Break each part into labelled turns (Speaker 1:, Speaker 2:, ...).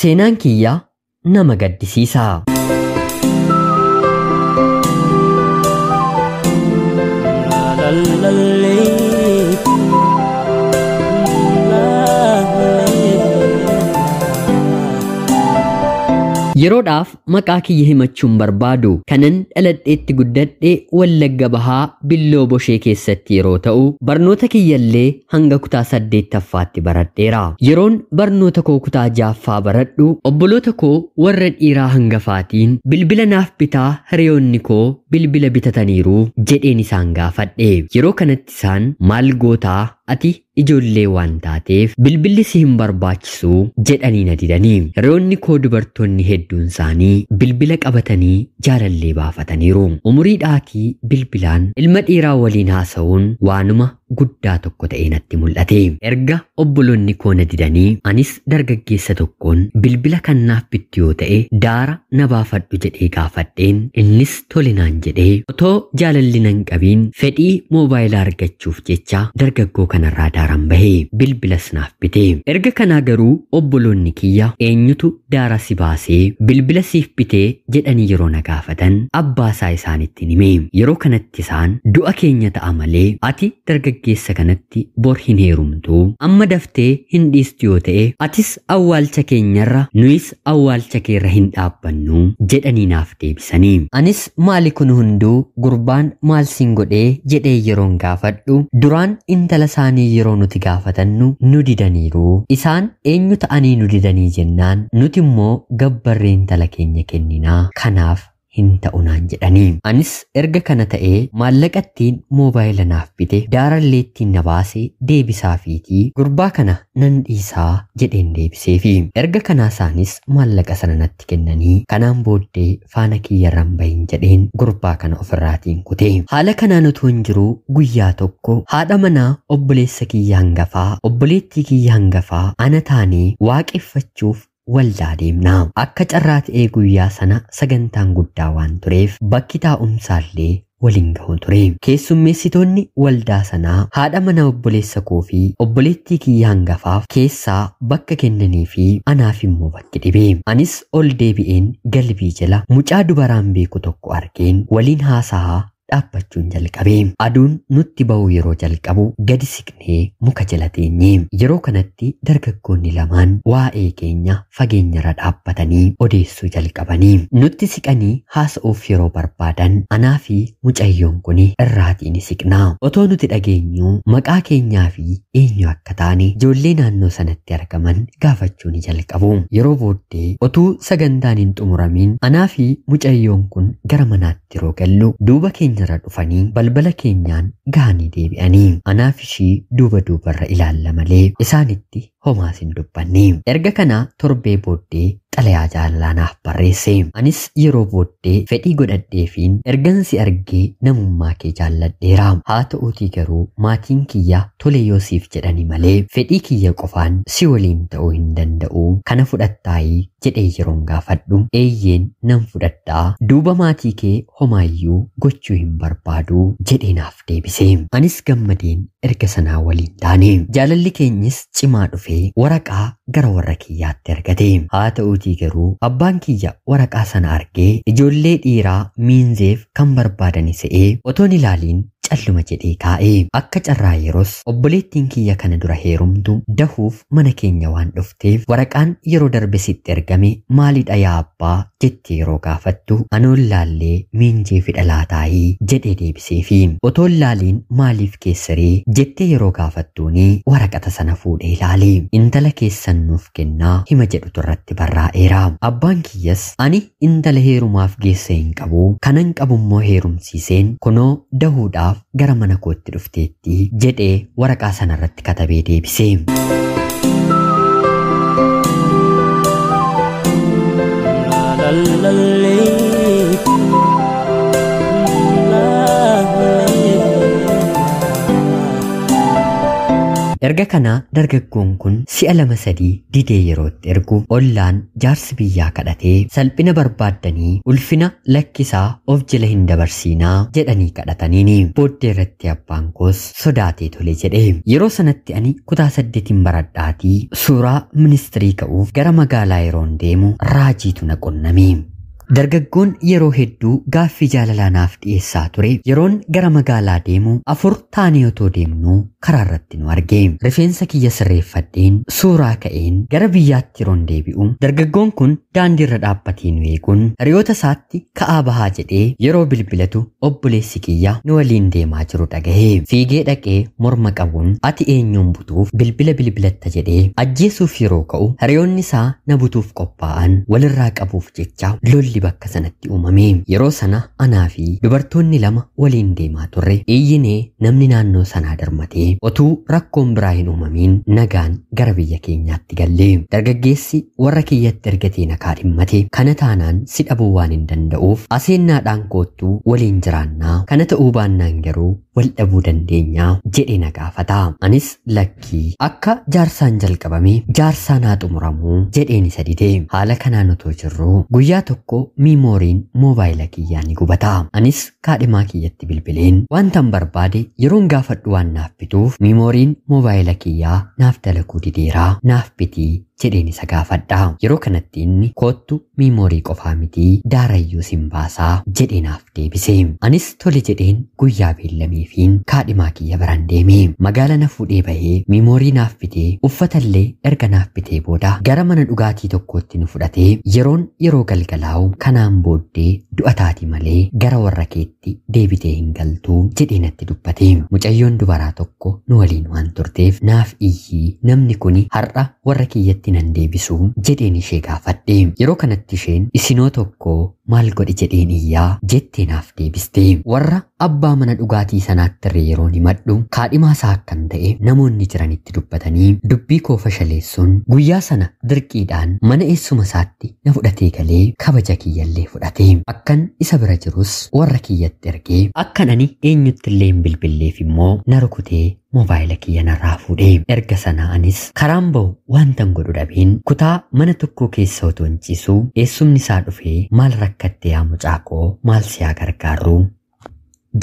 Speaker 1: Seenaan kiyya nama gaddisiisa. Yeroodhaaf maqaa kiyya himachuun barbaadu kanan dhaladheetti guddadhe Wallagga Bahaa Billoo Boshee keessatti yeroo ta'u barnoota kiyyallee hanga kutaa 8ffaatti baradheera. Yeroon barnoota koo kutaa 6ffaa baradhu obboloota koo warra dhiiraa hangafaatiin bilbila naaf bitaa hiriyoonni koo bilbila bitataniiru jedheen isaan gaafadhe. Yeroo kanatti isaan maal gootaa ati ijoollee waan taateef bilbilli si hin barbaachisu jedhanii na didanii. Hiriyoonni koo dubartoonni hedduun isaanii bilbila qabatanii jaalallee baafataniiru. Umuriidhaatii bilbilaan ilma dhiiraa waliin haasa'uun waanuma guddaa tokko ta'ee natti mul'ate. Erga obboloonni koo na didanii anis dargaggeessa tokkoon bilbila kan naaf bittu yoo ta'e daara na baafadhu jedhee gaafadheen innis tole naan jedhee otoo jaalalli nan qabiin fedhii moobaayilaa argachuuf jecha dargaggoo kanarraa daaran bahee bilbilas naaf bite. Erga kanaa garuu obboloonni kiyya eenyutu daara si baasee bilbila siif bitee jedhanii yeroo na gaafatan abbaasaa isaanitti hime. Yeroo kanatti isaan du'a keenya ta'a malee ati dargaggeessa kanatti bor hin heerumtu, amma daftee hin dhiistu yoo ta'e atis awwaalcha keenyarra nuyis awwaalcha keerra hin dhaabbannu jedhanii naaf deebisanii. Anis maali kun hunduu gurbaan maal siin godhee jedhee yeroon gaafadhu duraan intala isaanii yeroo nuti gaafatannu nu didaniiru. Isaan eenyu ta'anii nu didanii jennaan nuti immoo gabbarree intala keenya kenninaa kanaaf hin ta'u naan jedhanii. Anis erga kana ta'ee maallaqa ittiin moobaayila naaf bite daarallee ittiin na baase deebisaafiitii gurbaa kana nan dhiisaa jedheen deebiseefi. Erga kanaa isaanis maallaqa sana natti kennanii kanaan booddee faana kiyyarraan bahin jedheen gurbaa kana ofirraatiin kute. Haala kanaan otoo hin jiruu guyyaa tokko haadha manaa obboleessa kiyya hangafaa obboleettii kiyya hangafaa ana taanee waaqeffachuuf waldaa deemna. Akka carraa ta'ee guyyaa sana sagantaan guddaa waan tureef bakki taa'umsaallee waliin gahu ture. Keessummeessitoonni waldaa sanaa haadha mana obboleessa koo fi obboleettii kiyya hangafaaf keessaa bakka kennanii fi anaaf immoo bakki dhibe. Anis ol deebi'een galbii jala mucaa dubaraan beeku tokko argeen waliin haasa'aa dhaabbachuun jalqabe. Aduun nutti ba'u yeroo jalqabu gadi siqnee muka jala teenye. Yeroo kanatti dargaggoonni lamaan waa'ee keenya fageenyarra dhaabbatanii odeessuu jalqabanii. Nutti siqanii haasa'uuf yeroo barbaadan anaa fi mucayyoon kun irraatii ni siqna. Otoo nuti dhageenyu maqaa keenyaa fi eenyu akka taane ijoollee naannoo sanatti argaman gaafachuu ni jalqabu. Yeroo booddee otuu sagantaan hin xumuramiin anaa fi mucayyoon kun gara manaatti yeroo gallu duuba keenya dhufanii balbala keenyaan gahanii deebi'anii. Anaaf ishii duuba duubarra ilaalla malee isaanitti homaas hin dubbanne. Erga kana torbee booddee xalayaa jaalalaa naaf barreesse. Anis yeroo booddee fedhii godhadheefiin ergan si argee namummaa kee jaalladheera. Haa ta'uutii garuu maatiin kiyya tole yoo siif jedhani malee fedhii kiyya qofaan si waliin ta'uu hin danda'u. Kana fudhattaayii jedhee yeroon gaafadhu eeyyeen nan fudhadhaa duuba maatii kee homaayyuu gochuu hin barbaadu jedhee naaf deebise. Anis gammadeen erga sanaa waliin taane. Jaalalli keenyis cimaa dhufee waraqaa gara warra kiyyaatti argate. Haa ta'uutii garuu abbaan kiyya waraqaa sana argee ijoollee dhiiraa miinzeef kan barbaadani se'ee otoon ilaaliin calluma jedhee kaa'e. Akka carraa yeroos obboleettiin kiyya kana dura heerumtu dahuuf mana keenya waan dhufteef waraqaan yeroo darbe sitti ergame maalidha yaa abbaa jettee yeroo gaafattu anoon laallee miinjee fi dhalaataayii jedhee deebiseefi. Otoon laaliin maaliif keessaree jettee yeroo gaafattuuni waraqata sana fuudhee ilaale. Intala keessan nuuf kennaa hima jedhutu irratti barraa'eera. Abbaan kiyyas ani intala heerumaaf geesse hin qabu kanan qabummoo heerumsiiseen kunoo dahuudhaaf gara mana kootti dhufteetti jedhee waraqaa sanarratti katabee deebise. Erga Erga kanaa dargaggoon kun si'a 2-3 didee yerootti ergu ollaan jaarsi biyyaa kadhatee salphina barbaaddanii ulfina lakkisaa of jala hin dabarsiinaa jedhanii kadhataniini. Booddee irratti abbaan koos sodaatee tole jedhe. Yeroo sanatti ani kutaa 8 baradhaatii suuraa ministirii ka'uuf gara magaalaa yeroon deemu raajiitu na qunname. Dargaggoon yeroo hedduu gaaffii jaalalaa naaf dhiyeessaa ture yeroon gara magaalaa deemu 4 taanee otoo deemnuu karaa irratti nu arge. Rifeensa kiyya sirreeffadheen suuraa ka'een gara biyyaatti yeroon deebi'u dargaggoon kun daandii irra dhaabbatee nu eeguun hiriyoota isaatti ka'aa bahaa jedhee yeroo bilbilatu obboleessi kiyya nu waliin deemaa jiru dhagahe. Fiigee dhaqee morma qabuun ati eenyuun butuuf bilbila bilbilatta jedhee ajjeesuuf yeroo ka'u hiriyoonni isaa na butuuf qophaa'an walirraa qabuuf jecha lolli bakka sanatti uumame. Yeroo sana anaa fi dubartoonni 2 waliin deemaa turre. Iyyinee namni naannoo sanaa darmatee otuu rakkoon biraa hin uumamiin nagaan gara biyya keenyaatti galle. Dargaggeessi warra kiyyatti ergatee na kaadhimmate. Kana taanaan si dhabuu waan hin danda'uuf aseennaadhaan koottuu waliin jiraannaa, kana ta'uu baannaan garuu wal dhabuu dandeenyaa jedhe na gaafata. Anis lakkii akka jaarsaan jalqabame jaarsaan haa xumuramuu jedheen isa dide. Haala kanaan otoo jirruu guyyaa tokko miimooriin moobaayila kiyyaa ni gubata. Anis kaadhimaa kiyyatti bilbileen wantan barbaade yeroon gaafadhu waan naaf bituuf miimooriin moobaayila kiyyaa naaf dalaguu dideeraa naaf bitii jedheen isa gaafadha. Yeroo kanatti inni koottu miimoorii qofaa mitii daarayyuu sin baasaa jedhee naaf deebise. Anis tole jedheen guyyaa beellameefiin kaadhimaa kiyya biraan deeme. Magaala na fuudhee bahee miimoorii naaf bitee uffatallee erga naaf bitee booda gara mana dhugaatii tokkootti nu fudhatee yeroon yeroo galgalaa'u kanaan booddee du'a taati malee gara warra keetti deebitee hin galtuu jedhee natti dubbate. Mucayyoon dubaraa tokko nu waliin waan turteef naaf iyyii namni kuni har'a warra kiyyatti nan deebisu jedheen ishee gaafadhe. Yeroo kanatti isheen isinoo tokko maal godhi jedheen iyyaa jettee naaf deebiste. Warra abbaa mana dhugaatii sanaatti irree yeroon himadhu kaadhimaa isaa akkan ta'e namoonni jiranitti dubbatanii dubbii koo fashaleessuun guyyaa sana dirqiidhaan mana eessuma isaatti na fudhatee galee kabaja kiyyallee fudhate. Akkan isa bira jirus warra kiyyatti ergee akkan ani eenyuttillee hin bilbilleef immoo na rukutee moobaayila kiyya narraa fuudhe. Erga sana anis karaan ba'u wantan godhu dhabeen kutaa mana tokko keessa otoo hin ciisuu eessumni isaa dhufee maal rakkatte yaa mucaa koo maal si haa gargaarru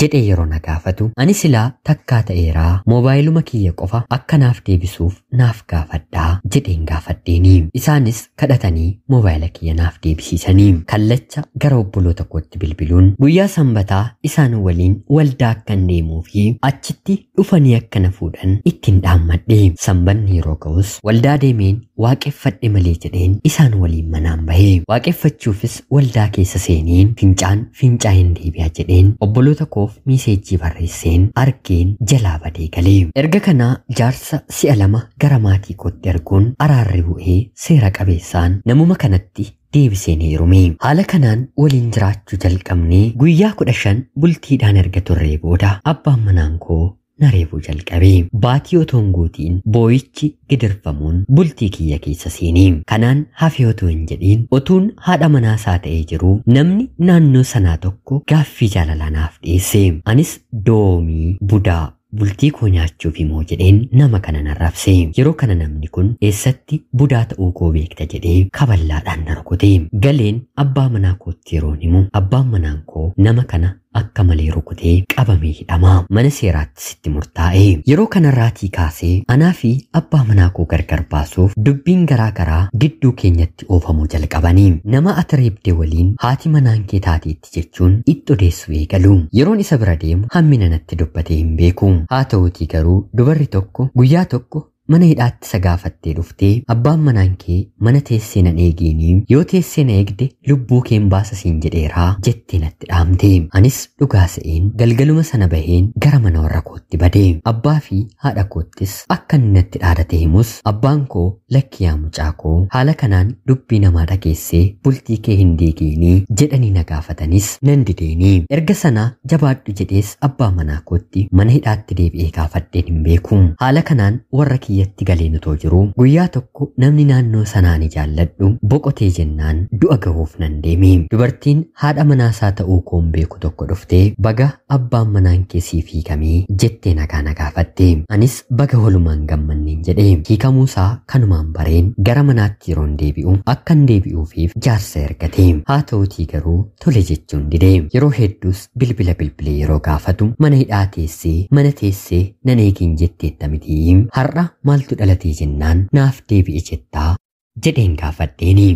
Speaker 1: jedhee yeroo na gaafatu ani silaa takkaa ta'eeraa moobaayiluma kiyya qofa akka naaf deebisuuf naaf gaafadhaa jedheen gaafadheeni. Isaanis kadhatanii moobaayila kiyya naaf deebisiisanii kallacha gara obboloota kootti bilbiluun guyyaa sanbataa isaan waliin waldaa akkan deemuu fi achitti dhufanii akka na fuudhan ittiin dhaammadhe. Sanbanni yeroo ga'us waldaa deemeen waaqeffadhe malee jedheen isaan waliin manaan bahe. Waaqeffachuufis waldaa keessa seeneen fincaan fincaa hin deebi'a jedheen obboloota koo miseejjii barreesseen argeen jalaa badee galee. Erga kanaa jaarsa si'a 2 gara maatii kootti erguun araarri bu'ee seera qabeessaan namuma kanatti deebiseen heerume. Haala kanaan waliin jiraachuu jalqabnee guyyaa 15 bultiidhaan erga turree booda abbaan manaan koo na reebuu jalqabe. Baatii otoo hin guutiin boo'ichi gidirfamuun bultii kiyya keessa seenee. Kanaan hafee otoo hin jedhiin otuun haadha manaa isaa ta'ee jiru namni naannoo sanaa tokko gaaffii jaalalaa naaf dhiyeesse. Anis doomii budaa bultii koo nyaachuuf himoo jedheen nama kana narrabse. Yeroo kana namni kun eessatti budaa ta'uu koo beekta jedhee kaballaadhaan na rukute. Galeen abbaa manaa kootti yeroon himu abbaan manaan koo nama kana akka malee rukutee qabamee hidhama. Mana seeraatti sitti murtaa'e. Yeroo kanarraatii kaasee anaa fi abbaa manaa koo gargar baasuuf dubbiin garaa garaa gidduu keenyatti oofamuu jalqabanii. Nama ati reebde waliin haati manaan kee taateetti jechuun itti odeessuu eegalu. Yeroon isa bira deemu hammina natti dubbatee hin beeku. Haa ta'uutii garuu dubarri tokko guyyaa tokko mana hidhaatti isa gaafattee dhuftee abbaan manaan kee mana teessee na eegiinii yoo teessee na eegde lubbuu keen baasa siin jedheeraa jettee natti dhaamte. Anis dhugaa se'een galgaluma sana baheen gara mana warra kootti bade. Abbaa fi haadha koottis akka inni natti dhaadate himus abbaan koo lakki yaa mucaa koo haala kanaan dubbii namaa dhageessee bultii kee hin diigiinii jedhanii na gaafatanis nan dideenii. Erga sana jabaadhu jedhees abbaa manaa kootti mana hidhaatti deebi'ee gaafadheen hin beeku. Haala kanaan warra kiyyatti galeen otoo jiru guyyaa tokko namni naannoo sanaa ni jaalladhu boqotee jennaan du'a gahuuf nan deeme. Dubartiin haadha manaasaa ta'uu koon beeku tokko dhuftee baga abbaan manaan kee siif hiikamee jettee nagaa na gaafatte. Anis baga walumaan gammanneen jedhe. Hiikamuusaa kanumaan bareen gara manaatti yeroon deebi'u akkan deebi'uufiif jaarsa ergate. Haa ta'utii garuu tole jechuun dide. Yeroo hedduus bilbila bilbilee yeroo gaafatu mana hidhaa teessee mana teessee nan eegin jetteetta miti. Har'a maaltu dhalatee jennaan naaf deebi'e jettaa jedheen gaafadheeni.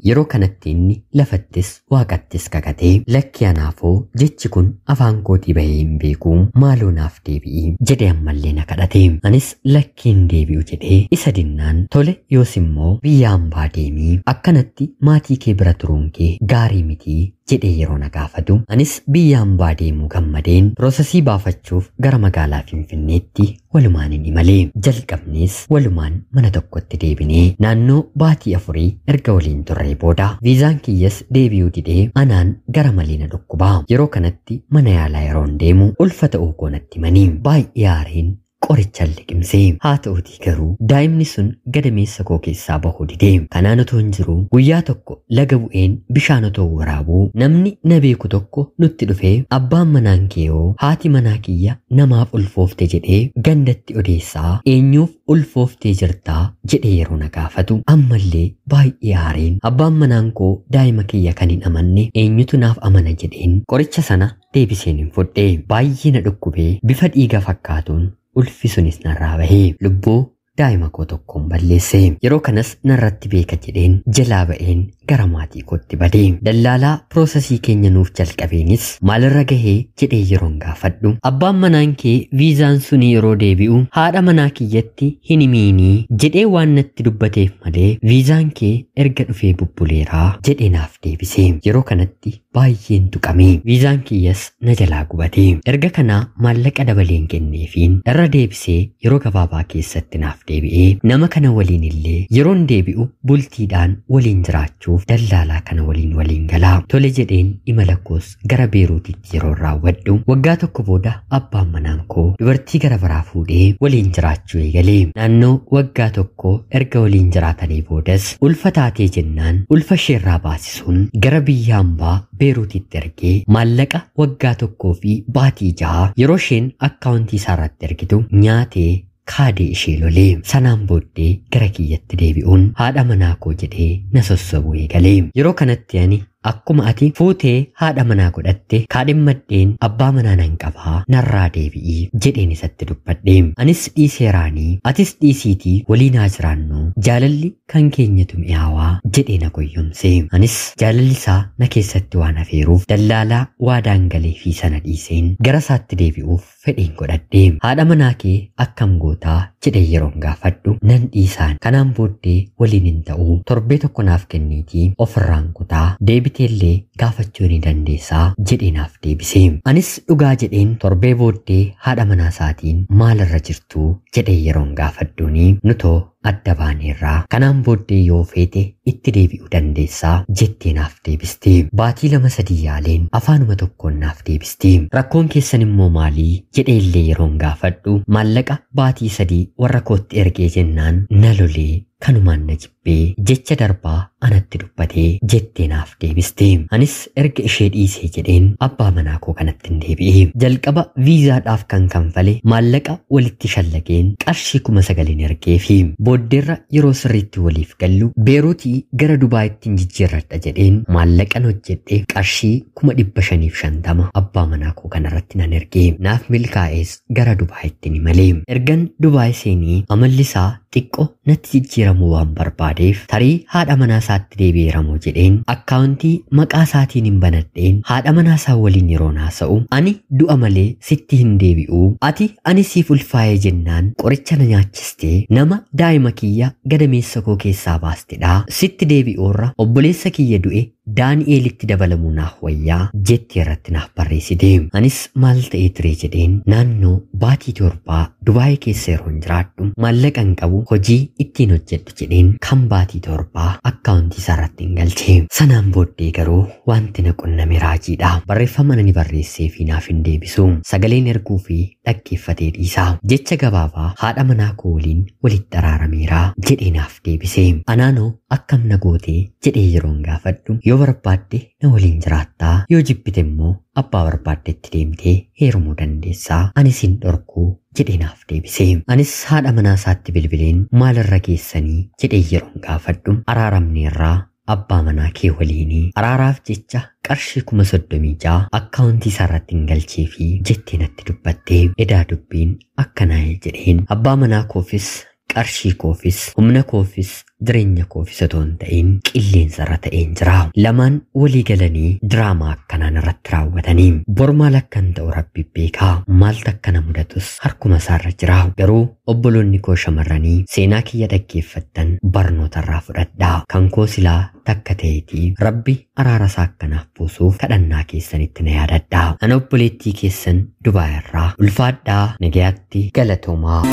Speaker 1: Yeroo kanatti inni lafattis waaqattis kakatee lakki anaafoo jechi kun afaan kootii bahee hin beeku maaloo naaf deebi'i jedhee ammallee na kadhate. Anis lakki hin deebi'u jedhee isa dinnaan tole yoos immoo biyya hambaa deemii akkanatti maatii kee bira turuun kee gaarii mitii jedhee yeroo na gaafatu anis biyya hambaa deemuu gammadeen piroosesii baafachuuf gara magaalaa Finfinneetti walumaan hin imalee. Jalqabnees walumaan mana tokkotti deebinee naannoo baatii 4 erga waliin turree booda viizaan kiyyas deebi'uu didee anaan gara malee na dhukkubaa. Yeroo kanatti mana yaalaa yeroon deemu ulfa ta'uu koo natti himanii baay'ee aareen qoricha liqimsee. Haa ta'utii garuu daa'imni sun gadameessa koo keessaa bahuu didee. Kanaan otoo hin jiru guyyaa tokko laga bu'een bishaan otoo waraabuu namni na beeku tokko nutti dhufee abbaan manaan kee hoo haati manaa kiyya namaaf ulfoofte jedhee gandatti odeessaa eenyuuf ulfooftee jirtaa jedhee yeroo na gaafatu ammallee baay'ee aareen abbaan manaan koo daa'ima kiyya kan hin amanne eenyutu naaf amana jedheen qoricha sana deebiseen hin fudhe. Baay'ee na dhukkubee bifa dhiiga fakkaatuun ulfi sunis narraa bahee lubbuu daa'ima koo tokkoon balleesse. Yeroo kanas narratti beeka jedheen jalaa ba'een gara maatii kootti badee. Dallaalaa piroosesii keenya nuuf jalqabeenis maalirra gahee jedhee yeroon gaafadhu abbaan manaan kee viizaan suni yeroo deebi'u haadha manaa kiyyatti hin himiinii jedhee waan natti dubbateef malee viizaan kee erga dhufee bubbuleeraa jedhee naaf deebise. Yeroo kanatti baay'een tuqame. Viizaan kiyyas na jalaa gubate. Erga kanaa maallaqa dabaleen kenneefiin irra deebisee yeroo gabaabaa keessatti naaf deebi'ee nama kana waliin illee yeroon deebi'u bultiidhaan waliin jiraachuuf dallaalaa kana waliin galaa. Tole jedheen imala koos gara Beeruutitti yeroo raawwadhu waggaa tokko booda abbaan manaan koo dubartii gara biraa fuudhee waliin jiraachuu eegalee. Naannoo waggaa tokko erga waliin jiraatanii boodas ulfa taatee jennaan ulfa isheerraa baasisuun gara biyya hambaa Beeruutitti ergee maallaqa waggaa 1 fi baatii 6 yeroo isheen akkaawuntii isaarratti ergitu nyaatee kaadee ishee lolee. Sanaan booddee gara kiyyatti deebi'uun haadha manaa koo jedhee na sossobuu eegalee. Yeroo kanatti ani akkuma ati fuutee haadha manaa godhatte kaadhimmadheen abbaa manaa nan qabaa narraa deebi'ii jedheen isatti dubbadhe. Anis dhiiseeraanii atis dhiisiitii waliin haa jiraannu jaalalli kan keenyatu mi'aawaa jedhee na goyyomse. Anis jaalalli isaa na keessatti waan hafeeruuf dallaalaa waadaan galee fi sana dhiiseen gara isaatti deebi'uuf fedhiin godhadhe. Haadha manaa kee akkam gootaa jedhee yeroon gaafadhu nan dhiisaan kanaan booddee waliin hin ta'uu torbee tokko naaf kenniitii ofirraan kutaa deebitee illee gaafachuu ni dandeessaa jedhee naaf deebise. Anis dhugaa jedheen torbee booddee haadha manaa isaatiin maalirra jirtuu jedhee yeroon gaafadhuuni nutoo adda baaneerraa kanaan booddee yoo feete itti deebi'uu dandeessaa jettee naaf deebiste. Baatii 2-3 yaaleen afaanuma tokkoon naaf deebiste. Rakkoon keessan immoo maalii jedhee illee yeroon gaafadhu maallaqa baatii 3 warra kootti ergee jennaan na lolee kanumaan na jibbee jecha darbaa anatti dubbatee jettee naaf deebiste. Anis erga ishee dhiisee jedheen abbaa manaa koo kanatti hin deebi'e. Jalqaba viizaadhaaf kan kanfale maallaqa walitti shallageen qarshii 9,000 ergeefi booddeerra yeroo sirriitti waliif gallu Beeruutii gara Dubaayitti jijjiirradha jedheen maallaqan hojjedhe qarshii 550,000 abbaa manaa koo kanarratti nan ergee. Naaf milkaa'ees gara Dubaayitti ni malee. Ergan Dubaay seenii amalli isaa xiqqoo natti jijjiiramuu waan barbaadeef tarii haadha manaa isaatti deebi'eeramoo jedheen akkaawuntii maqaa isaatiin hin banadheen haadha manaa isaa waliin yeroo haasa'u ani du'a malee sitti hin deebi'uu ati ani siif ulfaa'ee jennaan qoricha na nyaachistee nama daa'ima kiyya gadameessa koo keessaa baastedha sitti deebi'uurra obboleessa kiyya du'e Daani'eelitti dabalamuu naaf wayyaa jettee irratti naaf barreessite. Anis maal ta'ee ture jedheen naannoo baatii 7 Dubaayii keessa yeroon jiraadhu maallaqa hin qabu hojii ittiin hojjedhu jedheen kan baatii 7 akkaawuntii isaarratti hin galche. Sanaan booddee garuu wanti na qunname raajiidha. Barreeffama ani barreessee fi naaf hin deebisu. Sagaleen erguu fi dhaggeeffatee dhiisa. Jecha gabaabaa haadha manaa koo waliin walitti araarameera jedhee naaf deebise. Anaanoo akkam na gootee jedhee yeroon gaafadhu yoo barbaadde na waliin jiraattaa yoo jibbite immoo abbaa barbaaddetti deemtee heerumuu dandeessaa anis hin dhorkuu jedhee naaf deebise. Anis haadha manaa isaatti bilbileen maalirra geessanii jedhee yeroon gaafadhu araaramneerraa abbaa manaa kee waliinii araaraaf jecha qarshii 36,000 akkaawuntii isaarratti hin galchee fi jettee natti dubbatte. Edaa dubbiin akkanaa'e jedheen abbaa manaa koofis qarshii koofis humna koofis jireenya koofis otoo hin ta'in qilleensa irra ta'een jira. Lamaan walii galanii diraamaa akkanaan irratti raawwatanii bor maal akkan ta'u rabbi beekaa maaltu akkana mudatus harkuma isaarra jira. Garuu obboloonni koo shamarranii seenaa kiyya dhaggeeffattan barnoota irraa fudhadhaa. Kan koo silaa takka ta'eetii rabbi araara isaa akkanaaf buusuuf kadhannaa keessanitti na yaadadhaa. Ana obboleettii keessan Dubaay irraa ulfaadhaa nagayaatti galatoomaa.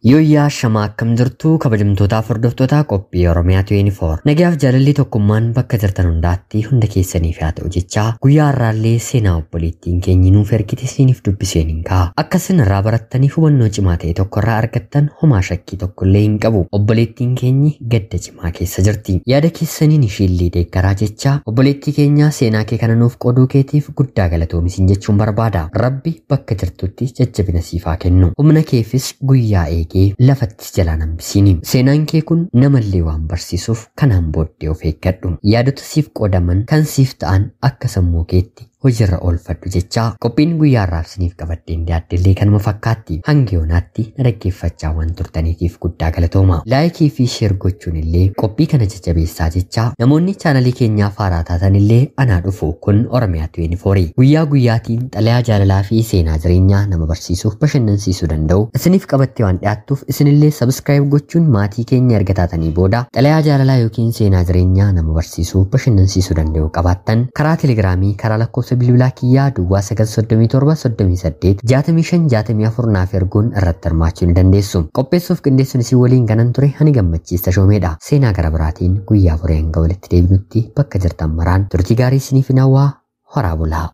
Speaker 1: Yooyyaa shamaa akkam jirtu kabajamtootaaf hordoftoota qophii Oromiyaa 24. Nagayaaf jaalalli tokkummaan bakka jirtan hundaatti hunda keessaniif haa ta'u jechaa guyyaa har'aallee seenaa obboleettiin keenya nuuf ergite isiniif dubbiseen hin ka'a. Akka isin irraa barattaniif hubannoo cimaa ta'e tokko irraa argattan homaa shakkii tokko illee hin qabu. Obboleettiin keenyi gadda cimaa keessa jirti. Yaada keessaniin isheellee deeggaraa jechaa obboleettii keenya seenaa kee kana nuuf qooduu keetiif guddaa galatoomi jechuun barbaada. Rabbi bakka jirtutti jajjabina siif haa kennu. Humna keefis guyyaa eegee lafatti jalaan hambisiini. Seenaan kee kun namallee waan barsiisuuf kanaan booddee of eeggadhu. Yaadota siif qoodaman kan siif ta'an akka sammuu keetti hojiirra oolfadhu jechaa qophiin guyyaa har'aaf isiniif qabadheen dhiyaaddellee kanuma fakkaatti. Hanga yoonaatti na dhaggeeffachaa waan turtaniitiif guddaa galatooma. Laayikii fi sheer gochuun illee qophii kana jajjabeessaa jechaa namoonni chaanalii keenyaaf haaraa taatan illee anaa dhufu kun Oromiyaa 24 guyyaa guyyaatiin xalayaa jaalalaa fi seenaa jireenyaa nama barsiisuuf bashannansiisuu danda'u isiniif qabattee waan dhiyaattuuf isinillee sabskiraayib gochuun maatii keenya erga taatanii booda xalayaa jaalalaa yookiin seenaa jireenyaa nama barsiisuuf bashannansiisuu danda'u qabaattan karaa telegiraamii karaa lakkoofsa bilbilaa kiyyaa duwwaa 937 38 65 64 naaf erguun irratti hirmaachuu ni dandeessu. Qopheessuuf qindeessuun isin waliin kanan ture ani Gammachiis Tashoomeedha. Seenaa gara biraatiin guyyaa boree hanga walitti deebinutti bakka jirtan maraan turtii gaarii isiniif hawwaa horaa bulaa.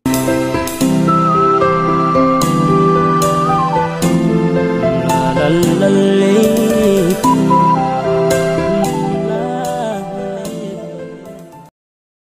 Speaker 2: La la la.